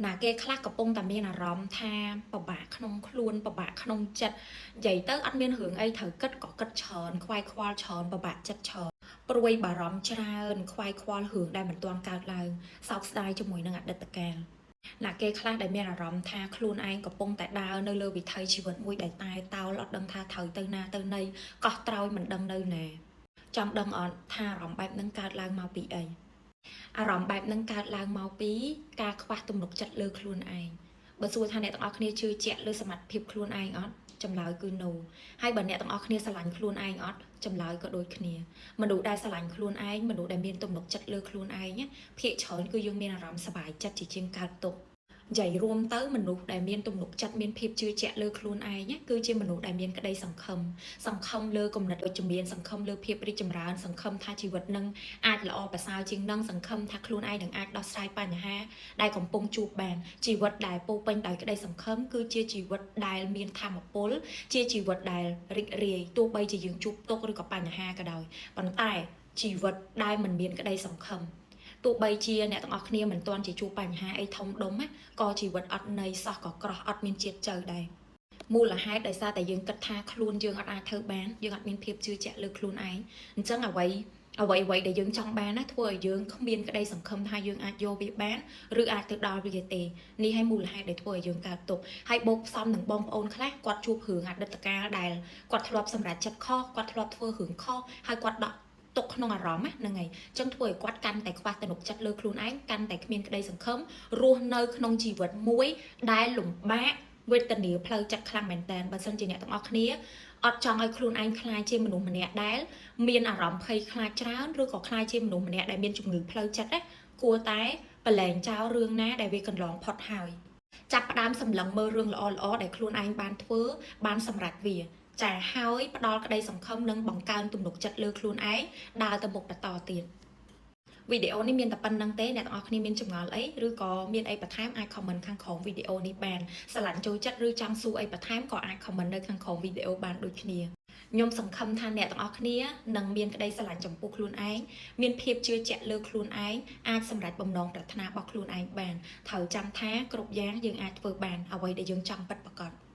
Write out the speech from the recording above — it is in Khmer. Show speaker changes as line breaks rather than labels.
ណាគេខ្លះកំពុងតែមានអារម្មណ៍ថាពិបាកក្នុងខ្លួនពិបាកក្នុងចិត្តនិយាយទៅអត់មានរឿងអីត្រូវគិតក៏គិតច្រើនខ្វាយខ្វល់ច្រើនពិបាកចិត្តច្រើនព្រួយបារម្ភច្រើនខ្វាយខ្វល់រឿងដែលមិនទាន់កើតឡើងសោកស្ដាយជាមួយនឹងអតីតកាលណាគេខ្លះដែលមានអារម្មណ៍ថាខ្លួនឯងកំពុងតែដើរនៅលើវិថីជីវិតមួយដែលតែតោលអត់ដឹងថាត្រូវទៅណាទៅណីកោះត្រោយមិនដឹងនៅណាចង់ដឹងអត់ថាអារម្មណ៍បែបហ្នឹងកើតឡើងមកពីអី អារម្មណ៍បែបហ្នឹងកើតឡើងមកពីការខ្វះទំនុកចិត្តលើខ្លួនឯងបើសួរថាអ្នកទាំងអស់គ្នាជឿជាក់លើសមត្ថភាពខ្លួនឯងអត់ចម្លើយគឺ no ហើយបើអ្នកទាំងអស់គ្នាស្រឡាញ់ខ្លួនឯងអត់ចម្លើយក៏ដូចគ្នាមនុស្សដែលស្រឡាញ់ខ្លួនឯងមនុស្សដែលមានទំនុកចិត្តលើខ្លួនឯងណាភាគច្រើនគឺយើងមានអារម្មណ៍សប្បាយចិត្តជាជាងកើតទុក្ខនិយាយរួមទៅមនុស្សដែលមានទំនុកចិត្តមានភាពជឿជាក់លើខ្លួនឯងណាគឺជាមនុស្សដែលមានក្តីសង្ឃឹមសង្ឃឹមលើគំនិតវិជ្ជមានសង្ឃឹមលើភាពរីកចម្រើនសង្ឃឹមថាជីវិតនឹង អាចល្អប្រសើរជាងនឹងសង្ឃឹមថាខ្លួនឯងនឹងអាចដោះស្រាយបញ្ហាដែលកំពុងជួបបានជីវិតដែលពោរពេញដោយក្តីសង្ឃឹមគឺជាជីវិតដែលមានធម៌ពលជាជីវិតដែលរីករាយទោះបីជាយើងជួបទុក្ខឬក៏បញ្ហាក៏ដោយប៉ុន្តែជីវិតដែលមិនមានក្តីសង្ឃឹមទោះបីជាអ្នកទាំងអស់គ្នាមិនទាន់ជាជួបបញ្ហាអីធំដុំណាក៏ជីវិតអត់ន័យសោះក៏ក្រោះអត់មានជាតិចៅដែរមូលហេតុដោយសារតែយើងគិតថាខ្លួនយើងអត់អាចធ្វើបានយើងអត់មានភាពជឿជាក់លើខ្លួនឯងអញ្ចឹងអ្វី អ្វីអ្វីដែលយើងចង់បានណាធ្វើឲ្យយើងគ្មានក្តីសង្ឃឹមថាយើងអាចយកវាបានឬអាចទៅដល់វាទេនេះហើយមូលហេតុដែលធ្វើឲ្យយើងកើតទុក្ខហើយបូកផ្សំនឹងបងប្អូនខ្លះគាត់ជួបរឿងអតីតកាលដែលគាត់ធ្លាប់សម្រេចចិត្តខុសគាត់ធ្លាប់ធ្វើរឿងខុសហើយគាត់ដក់ទុកក្នុងអារម្មណ៍ហ្នឹងហើយអញ្ចឹងធ្វើឲ្យគាត់កាន់តែខ្វះទំនុកចិត្តលើខ្លួនឯងកាន់តែគ្មានក្តីសង្ឃឹមរស់នៅក្នុងជីវិតមួយដែលលំបាកវេទនាផ្លូវចិត្តខ្លាំងមែនតើបើសិនជាអ្នកទាំងអស់គ្នាអត់ចង់ឲ្យខ្លួនឯងក្លាយជាមនុស្សម្នាក់ដែល មានអារម្មណ៍ភ័យខ្លាចច្រើនឬក៏ក្លាយជាមនុស្សម្នាក់ដែលមានជំងឺផ្លូវចិត្តណាគួរតែប្រឡែងចោលរឿងណាដែលវាកន្លងផុតហើយចាប់ផ្ដើមសម្លឹងមើលរឿងល្អៗដែលខ្លួនឯងបានធ្វើបានសម្រេចវាចាហើយផ្ដល់ក្តីសង្ឃឹមនិងបង្កើនទំនុកចិត្តលើខ្លួនឯងដើរទៅមុខបន្តទៀតវីដេអូនេះមានតែប៉ុណ្្នឹងទេអ្នកទាំងអស់គ្នាមានចម្ងល់អីឬក៏មានអីបន្ថែមអាច comment ខាងក្រោមវីដេអូនេះបានស្រឡាញ់ចូលចិត្តឬចង់សួរអីបន្ថែមក៏អាច comment នៅខាងក្រោមវីដេអូបានដូចគ្នាខ្ញុំសង្ឃឹមថាអ្នកទាំងអស់គ្នានឹងមានក្តីស្រឡាញ់ចំពោះខ្លួនឯងមានភាពជឿជាក់លើខ្លួនឯងអាចសម្រេចបំណងប្រាថ្នារបស់ខ្លួនឯងបានត្រូវចាំថាគ្រប់យ៉ាងយើងអាចធ្វើបានអ្វីដែលយើងចង់ពិតប្រាកដ។